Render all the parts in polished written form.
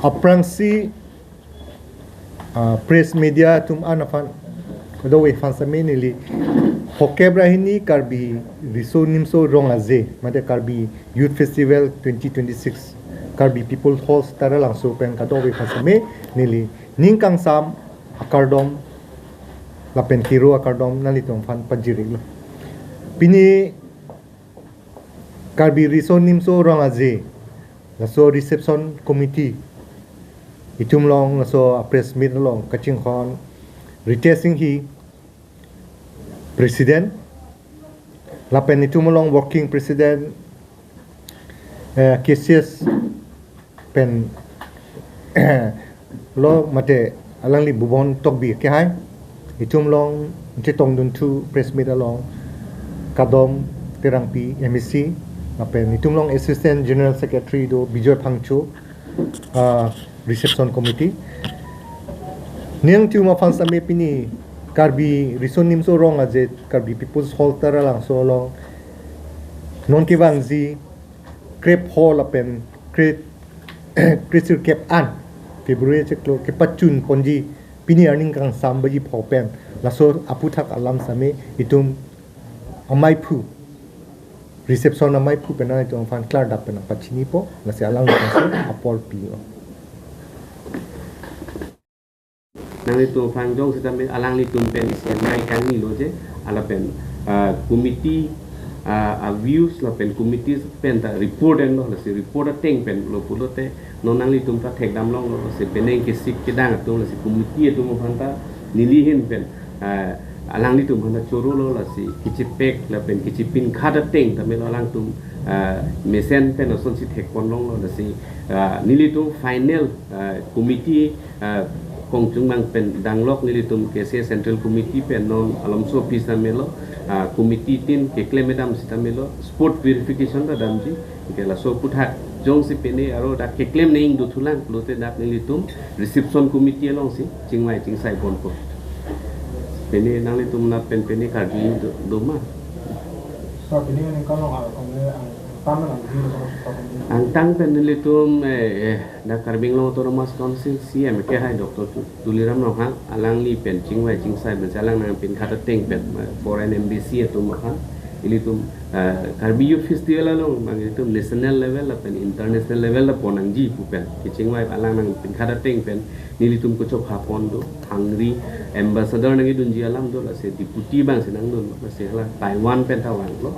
Aprangsi press media tum anafan do we fansame nili hokebra hini Karbi Riso Nimso Rongaze mate Karbi Youth Festival 2026 Karbi People Hall tara langso pen ka do we fansame nili ningkang sam akardom lapen kiro akardom nali tum fan pajiri lo pini Karbi Riso Nimso Rongaze laso reception committee itum long so press meet long kaching khon Ritesh Singh hi president lapen itum long working president KCS pen lo mate alangli bubon tokbi ke hai itum long chetong dun tu press meet along kadom terangpi MEC lapen itum long assistant general secretary do Bijoy Phangcho reception committee niang tiu ma fans ame pini Karbi Riso Nimso Rong aje Karbi People's Hall tara lang so long non ki wangzi crepe hall apen crepe cresir cap an February cheklo ke pachun ponji pini earning kang sambaji phopen laso aputhak alam same itum amai phu reception amai phu pena itum fan klar dap pena pachini po lase alang so apol pi nang itu panjang sita alang litum pen isian nai kang ni lo je ala pen committee a views la pen committee pen ta report en lo la si report teng pen lo pulo te no nang litum ta thek dam long lo si peneng ke sik ke dang tu la si committee tu mo phanta nili hin pen alang litum phanta choro lo la si kichipek la pen kichipin khada teng ta me lo alang tum mesen pen son si thek pon long lo la si nili tu final committee kong chung bang pen danglok nilitum kese central committee pen non alomso office melo committee tin ke claim dam sita melo sport verification da damji ke la so putha jong si pene aro da ke claim neing du thulang lote dak nilitum reception committee along si chingmai chingsai bon ko pene nang litum na pen pene karbi do ma so pene ni kalong ang tang pen nilitum da Karbing Long Autonomous Council CM ke hai Dr. Tuliram Rohang alang li pen chingwai chingsai ben alang nang pen khata teng pen foreign embassy atum ha ilitum Karbi Youth Festival along mang ilitum national level la pen international level la ponang ji pu pen ke chingwai alang nang pen khata teng pen nilitum ko chop ha pon do Hungary ambassador nang idun ji alam do la se deputy bang se nang do la se la Taiwan pen ta wang lo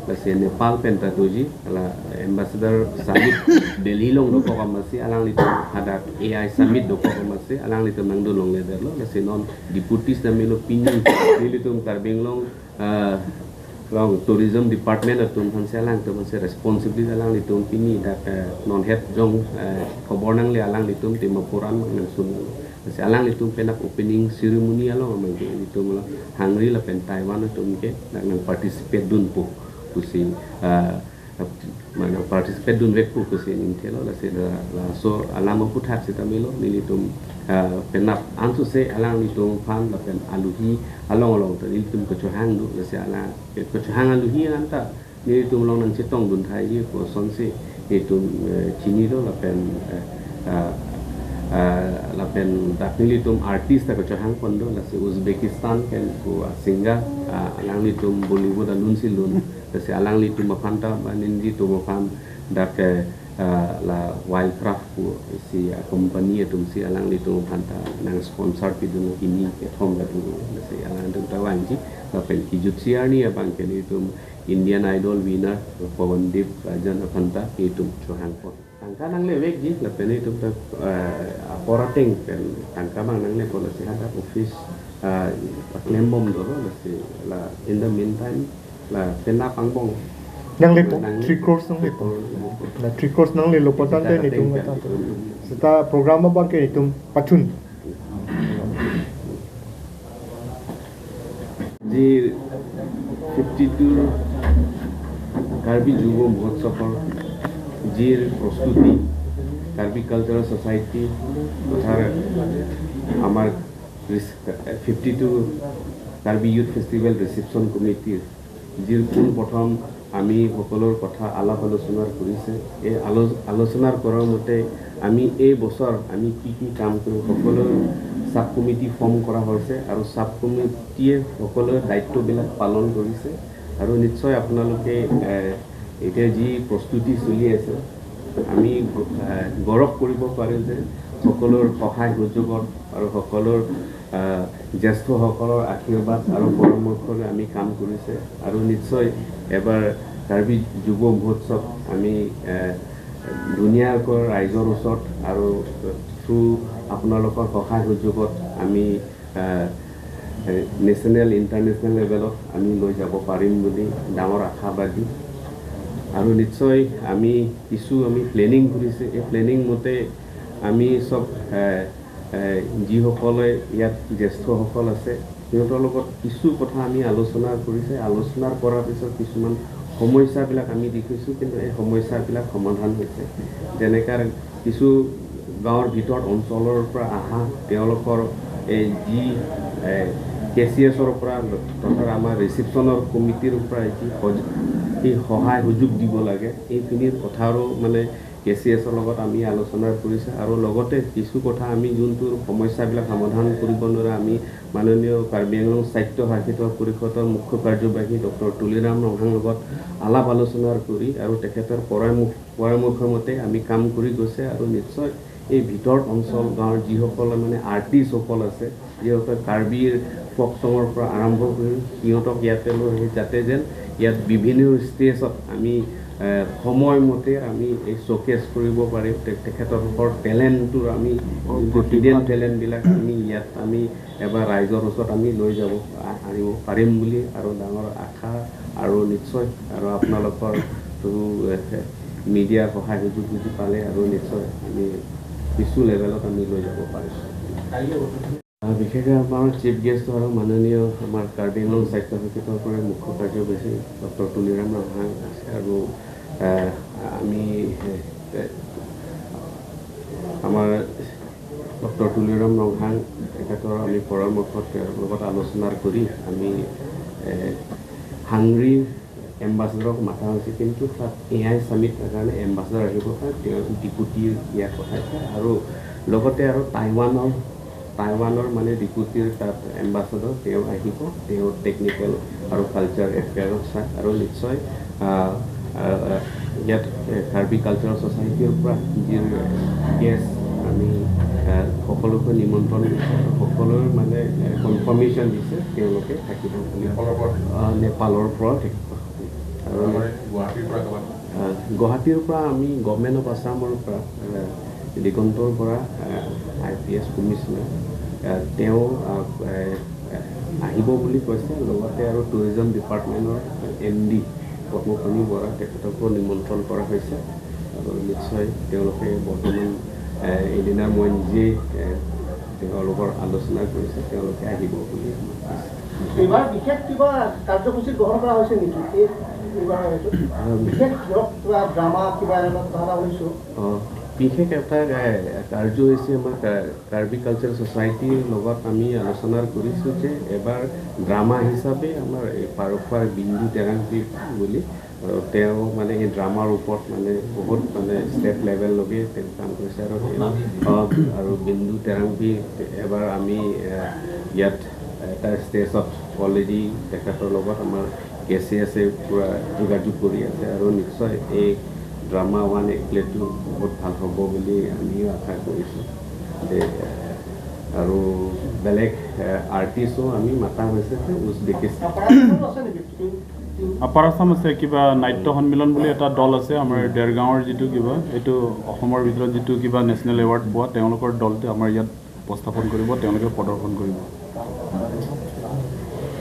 la se Nepal pen ta doji ala ambassador summit Delhi long do ko kamasi alang litum ada AI summit do ko kamasi alang litum nang do long leader lo la se non deputies na melo pini nilitum Karbing Long long tourism department atum khan se alang tum se responsibility alang litum pini dak non head jong khobor nang le alang litum timapuran nang sun se alang litum penak opening ceremony along mang litum Hungary la pen Taiwan atum ke dak nang participate dun po kusi mana participate dun vek kusi ning thelo la se la so alang puthat se tamelo nilitum penap antu se alang litum phan la pen aluhi along along ta nilitum ko chohang du la se alang ko chohang aluhi anta nilitum long nang chetong dun thai ji ko son se nilitum chini do la pen la pen dak nilitum artist ta ko chohang pon do la se Uzbekistan pen ko singa alang litum Bollywood alun si lun la se alang litum phanta ninji tu pham dak la wildcraft ko si company atum si alang litum phanta nang sponsor pi dun ini ke thom la tu la se alang tum tawanji la pen ki jutsi arni abang ke litum Indian Idol winner Pawandeep Rajan phanta itum chohang pon tangka nang le wek ji la pen itum ta operating pen tangka bang nang le ko la se hada office claim bom do la se la in the meantime la pen na pangbong nang le po 3 crores nang le po la 3 crores nang le lopotan te nitum ta sita program ba ke nitum pachun ji 52 Karbi Jubo Mahotsabor zero প্ৰস্তুতি Karbi cultural society তথা আমাৰ 52 Karbi youth festival reception কমিটিৰ যিৰ পোনপ্ৰথম আমি সকলোৰ কথা আলাপ আলোচনা কৰিছে। এই আলোচনাৰ কৰাৰ মতে আমি এই বছৰ আমি কি কি কাম কৰোঁ সকলো চাব কমিটি ফৰ্ম কৰা হৈছে আৰু চাব কমিটিয়ে সকলোৰে দায়িত্ববিলাক পালন কৰিছে। আৰু নিশ্চয় আপোনালোকে এতিয়া যি প্ৰস্তুতি চলি আছে আমি গৌৰৱ কৰিব পাৰোঁ যে সকলোৰ সহায় সহযোগত আৰু সকলোৰ জ্যেষ্ঠসকলৰ আশীৰ্বাদ আৰু পৰামৰ্শলৈ আমি কাম কৰিছে। আৰু নিশ্চয় এবাৰ কাৰ্বি যুৱ মহোৎসৱ আমি ধুনীয়াকৈ ৰাইজৰ ওচৰত আৰু থ্ৰু আপোনালোকৰ সহায় সহযোগত আমি নেশ্যনেল ইণ্টাৰনেশ্যনেল লেভেলত আমি লৈ যাব পাৰিম বুলি ডাঙৰ আশাবাদী। আৰু নিশ্চয় আমি কিছু আমি প্লেনিং কৰিছে, এই প্লেনিং মতে আমি চব যিসকলে ইয়াত জ্যেষ্ঠসকল আছে সিহঁতৰ লগত কিছু কথা আমি আলোচনা কৰিছে। আলোচনাৰ কৰাৰ পিছত কিছুমান সমস্যাবিলাক আমি দেখিছোঁ, কিন্তু এই সমস্যাবিলাক সমাধান হৈছে। যেনেকৈ কিছু গাঁৱৰ ভিতৰত অঞ্চলৰ পৰা অহা তেওঁলোকৰ এই যি কেচিএছৰ পৰা তথা আমাৰ ৰিচিপশ্যনৰ কমিটিৰ পৰা যি সহায় সুযোগ দিব লাগে এইখিনিৰ কথাৰো মানে কেচিএছৰ লগত আমি আলোচনা কৰিছে। আৰু লগতে কিছু কথা আমি যোনটোৰ সমস্যাবিলাক সমাধান কৰিব নোৱাৰে আমি মাননীয় কাৰ্বি আংলং স্বায়ত্তশাসিত পৰিষদৰ মুখ্য কাৰ্যবাহী ডক্টৰ তুলিৰাম ৰংহাঙৰ লগত আলাপ আলোচনা কৰি আৰু তেখেতৰ পৰামৰ্শ মতে আমি কাম কৰি গৈছে। আৰু নিশ্চয় এই ভিতৰত অঞ্চল গাঁৱৰ যিসকল মানে আৰ্টিষ্টসকল আছে, যিসকল কাৰ্বিৰ ফক চঙৰ পৰা আৰম্ভ কৰি সিহঁতক ইয়াতে লৈ আহি যাতে যেন ইয়াত বিভিন্ন ষ্টেজত আমি সময়মতে আমি এই শ্ব'কেছ কৰিব পাৰিম। তেখেতলোকৰ টেলেণ্টটোৰ আমি হিডেন টেলেণ্টবিলাক আমি ইয়াত আমি এবাৰ ৰাইজৰ ওচৰত আমি লৈ যাব আনিব পাৰিম বুলি আৰু ডাঙৰ আশা। আৰু নিশ্চয় আৰু আপোনালোকৰ মিডিয়াৰ সহায় সুযোগ বুজি পালে আৰু নিশ্চয় আমি কিছু লেভেলত আমি লৈ যাব পাৰিম। বিশেষকৈ আমাৰ চিফ গেষ্ট আৰু মাননীয় আমাৰ কাৰ্বি আংলং স্বায়ত্তশাসিত পৰা মুখ্য কাৰ্যবাহী ডক্টৰ তুলিৰাম ৰংহাং আছে। আৰু আমি আমাৰ ডক্টৰ তুলিৰাম ৰংহাং তেখেতৰ আমি পৰামৰ্শত তেওঁৰ লগত আলোচনা কৰি আমি হাংগৰীৰ এম্বাচাডাৰক মাতা হৈছে, কিন্তু তাত এ I ছামিটৰ কাৰণে এম্বাচাডাৰ আহিব পাৰে তেওঁ ডিপুটিৰ ইয়াত পঠাইছে। আৰু লগতে আৰু টাইৱানৰ মানে ডিপুটিৰ তাত এম্বাচাডাৰ তেওঁ আহিব, তেওঁ টেকনিকেল আৰু কালচাৰ এফেয়াৰত চায়। আৰু নিশ্চয় ইয়াত কাৰ্বি কালচাৰেল ছ'চাইটিৰ পৰা যি গেষ্ট আমি সকলোকে নিমন্ত্ৰণ দিছে আৰু সকলোৰে মানে কনফাৰ্মেশ্যন দিছে তেওঁলোকে থাকিব বুলি। নেপালৰ পৰা থাকিব। আৰু গুৱাহাটীৰ পৰা আমি গভৰ্ণমেণ্ট অফ আছামৰ পৰা দিগন্তৰ পৰা IPS commissioner তেওঁ আহিব বুলি কৈছে। লগতে আৰু টুৰিজম ডিপাৰ্টমেণ্টৰ MD Padmapani Bora তেখেতকো নিমন্ত্ৰণ কৰা হৈছে। আৰু নিশ্চয় তেওঁলোকে বৰ্তমান এদিনা মই নিজেই তেওঁলোকৰ আলোচনা কৰিছে, তেওঁলোকে আহিব বুলি আমাক কৈছে। এইবাৰ বিশেষ কিবা কাৰ্যসূচী গ্ৰহণ কৰা হৈছে নেকি? এইবাৰ বিশেষ ধৰক কিবা ড্ৰামা কিবা এনেকুৱা কথা এটা শুনিছোঁ। বিশেষ এটা কাৰ্য হৈছে আমাৰ কাৰ্বি কালচাৰ ছ'চাইটিৰ লগত আমি আলোচনা কৰিছোঁ যে এবাৰ ড্ৰামা হিচাপে আমাৰ এই পাৰখোৱাৰ বিন্দু টেৰাংপি বুলি আৰু তেওঁ মানে এই ড্ৰামাৰ ওপৰত মানে বহুত মানে ষ্টেট লেভেললৈকে তেওঁ কাম কৰিছে। আৰু আৰু বিন্দু টেৰাংপি এবাৰ আমি ইয়াত এটা ষ্টেজত অলৰেডি তেখেতৰ লগত আমাৰ কেচিএছে পূৰা যোগাযোগ কৰি আছে। আৰু নিশ্চয় এই ড্ৰামা ওৱান এক প্লেটো বহুত ভাল হ'ব বুলি আমিও আশা কৰিছোঁ। যে আৰু বেলেগ আৰ্টিষ্টো আমি মাতা হৈছে যে উজবেকিস্তান আপাৰ আছাম আছে, কিবা নাট্য সন্মিলন বুলি এটা দল আছে আমাৰ দেৰগাঁৱৰ, যিটো কিবা এইটো অসমৰ ভিতৰত যিটো কিবা নেশ্যনেল এৱাৰ্ড পোৱা তেওঁলোকৰ দলটো আমাৰ ইয়াত উপস্থাপন কৰিব, তেওঁলোকে প্ৰদৰ্শন কৰিব।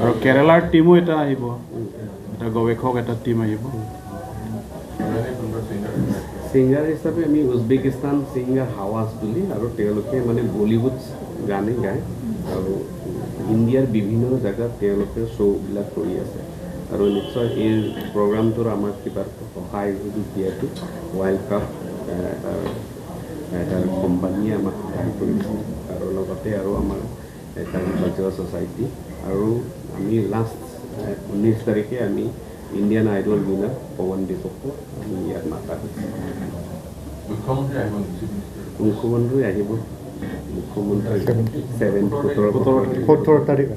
আৰু কেৰেলাৰ টীমো এটা আহিব, এটা গৱেষক এটা টীম আহিব। ছিংগাৰ হিচাপে আমি উজবেকিস্তান ছিংগাৰ হাৱাজ বুলি, আৰু তেওঁলোকে মানে বলিউড গানেই গায় আৰু ইণ্ডিয়াৰ বিভিন্ন জেগাত তেওঁলোকে শ্ব'বিলাক কৰি আছে। আৰু নিশ্চয় এই প্ৰগ্ৰামটোৰ আমাক কিবা সহায় সুযোগ দিয়াটো ৱাইল্ড ক্ৰাফ্ট এটা কোম্পানীয়ে আমাক সহায় কৰিছে। আৰু লগতে আৰু আমাৰ কাৰ্বি কালচাৰেল ছ'চাইটি। আৰু আমি লাষ্ট 19 তাৰিখে আমি ইণ্ডিয়ান আইডল উইনাৰ পৱন দীপকো আমি ইয়াত মাতা হৈছে। মুখ্যমন্ত্ৰী আহিব, মুখ্যমন্ত্ৰী 17 17 তাৰিখ।